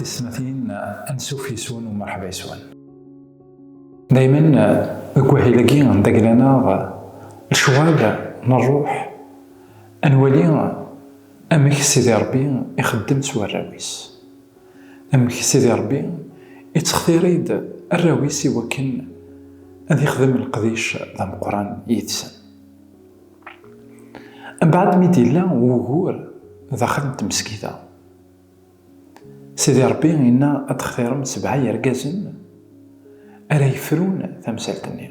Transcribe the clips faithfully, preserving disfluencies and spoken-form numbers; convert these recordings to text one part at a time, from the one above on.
Tisetmatin, ansuf yes-wen u merḥba yes-wen. Daymen, deg wahil-agi n dagla-nneɣ, lecɣal n ṛṛuḥ, ad nwali amek Sidi Ṛebbi ixeddem s warraw-is. Amek Sidi Ṛebbi ittextir-id arraw-is i wakken ad ixdem leqdic d ameqqran yid-sen. Mbeɛd mi d-yella wugur daxel n tmesgida, Sidi Ṛebbi yenna ad textirem sebɛa yergazen ara yefrun tamsalt-nni.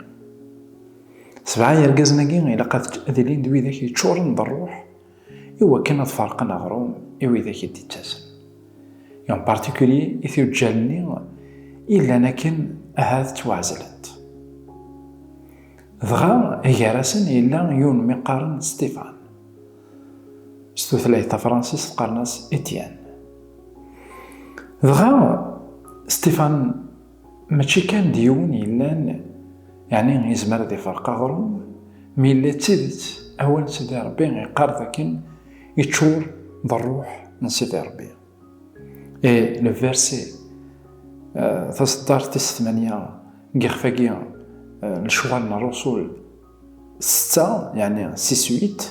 Sebɛa yergazen-agi ilaq ad, ad ilin d widak yeččuren d ṛṛuḥ i wakken ad ferqen aɣrum i widak i d-ittasen. En particulier i tuǧǧal-nni yellan akken ahat ttwaɛezlent. Dɣa gar-asen yella yiwen mi qqaren Stéphane. S tutlayt tafransist qqaren-as Étienne. Dɣa Stéphane mačči kan d yiwen yellan, yeɛni yezmer ad iferq aɣrum, mi yella d tidet awal n Sidi Ṛebbi iqqar dakken yeččur d ṛṛuḥ n Sidi Ṛebbi. Et le verset, euh, taseddart tis tmanya n yixef-agi, euh, n lecɣal n ṛṛusul setta, yeɛni six huit,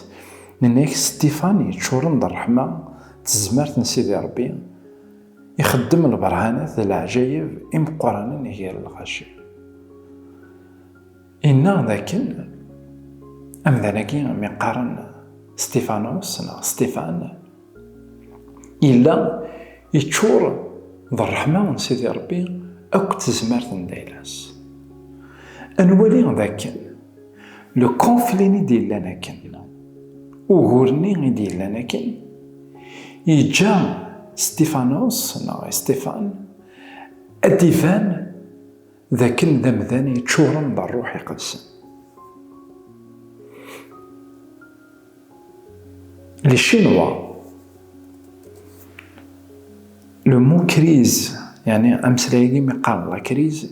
nenna-k Sṭifan yeččuren d ṛṛeḥma d tezmert n Sidi Ṛebbi, ixeddem lberhanat d leɛǧayeb imeqqranen gar lɣaci. Inna dakken amdan-agi mi qqaren Stifanos neɣ Sṭifan, yella yeččur d ṛṛeḥma n Sidi Ṛebbi akked tezmert n dayla-s. Ad nwali dakken le conflit-nni d-yellan akken, ugur-nni i d-yellan akken, yeǧǧa Stifanos neɣ Sṭifan ad d-iban d akken d amdan yeččuren d ṛṛuḥ iqedsen. Les Chinois, le mot crise, yeɛni ameslay-agi mi qqaren la crise,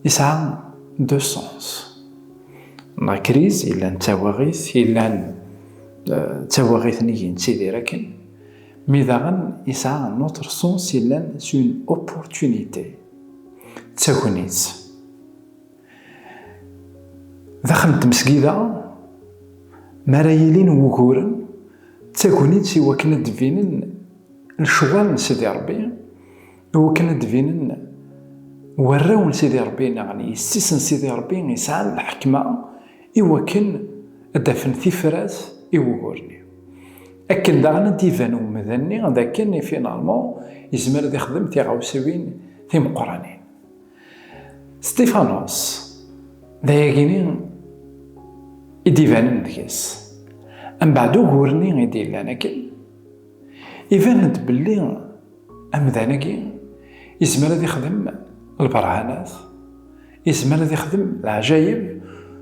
yesɛa deux sens. La crise yellan d tawaɣit, yellan, euh, d tawaɣit nnig yettidir akken, mi daɣen yesɛa un autre sens yellan c'est une opportunité, d tagnit. Daxel n tmesgida, mi ara yilin wuguren, d tagnit i wakken ad d-binen lecɣal n Sidi Ṛebbi, i wakken ad d-binen warraw n Sidi Ṛebbi, neɣ yessi-s n Sidi Ṛebbi yesɛan lḥekma i wakken ad d-afen tifrat i wugur-nni. Akken daɣen ad d-iban umdan-nni d akken, finalement, yezmer ad ixdem tiɣawsiwin timeqqranin. Stifanos, d ayagi-nni i d-ibanen deg-s. Mbeɛd ugur-nni i d-yellan akken, iban-d belli amdan-agi yezmer ad ixdem lberhanat, yezmer ad ixdem leɛǧayeb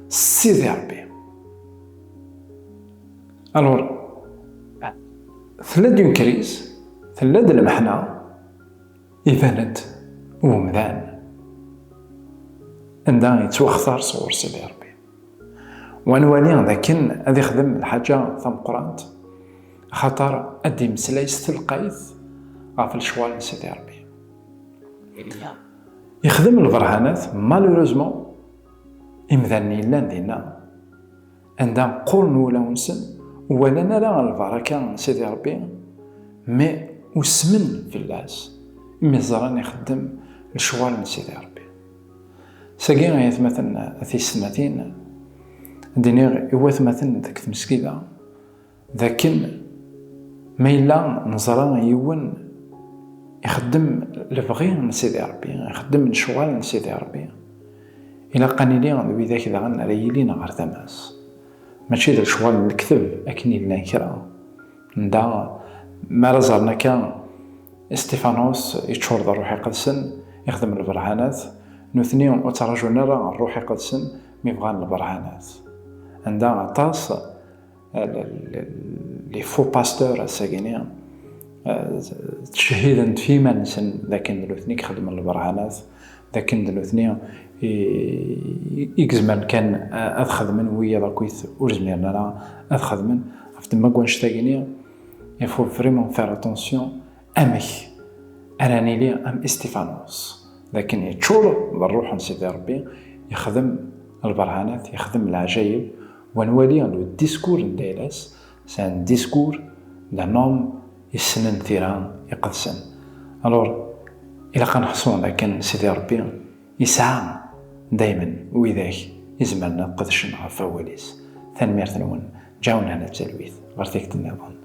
s Sidi Ṛebbi. Alors, tella-d une crise, tella-d lmeḥna, iban-d umdan anda yettwaxtar sɣur Sidi Ṛebbi. Wa nwali d akken ad ixdem lḥaǧa tameqqrant, axaṭer ad d-imeslay s telqayt ɣef lecɣal n Sidi Ṛebbi. Ixdem lberhanat, malheureusement, imdanen yellan dinna, anda qquren wulawen-nsen, ur walan ara lbaraka n Sidi Ṛebbi, mais usmen fell-as, imi ẓran ixeddem lecɣal n Sidi Ṛebbi. Sagi, ay atmaten, a tiyessetmatin, ad d-iniɣ i watmaten deg tmesgida, d akken ma yella neẓra yiwen ixeddem lebɣi n Sidi Ṛebbi, ixeddem lecɣal n Sidi Ṛebbi, ilaq ad nili d widak daɣen ara yilin ɣer tama-s. Mačči d lecɣal n lekteb akken yellan kra. Nda, mi ara ẓren akka Stifanos yeččur d Ṛṛuḥ Iqedsen, ixdem lberhanat, nutni ur ttraǧun ara Ṛṛuḥ Iqedsen mi bɣan lberhanat. Anda aṭas, eh, le-, le-, les faux pasteurs ass-agini, eh, ttcehhiden f yiman-nsen d akken d nutni i ixeddmen lberhanat, d akken d nutni i, i, i izemren kan, eh, ad xedmen wiyaḍ akkit ur zmiren ara ad xedmen. Ɣef ddemma n wanect-agini, il faut vraiment faire attention amek ara nili am Istifanus, d akken yeččur d ṛṛuḥ n Sidi Ṛebbi, yexdem lberhanat, yexdem leɛǧayeb, wa nwali le discours n Dailas, c'est un discours d'un homme yessnen tira iqedsen. Alors, ilaq ad neḥṣu d akken Sidi Ṛebbi yesɛa daymen widak izemren ad qedcen ɣef wawal-is. Tanemmirt-nwen, ǧawnen ad talwit ɣer tikkelt nniḍen.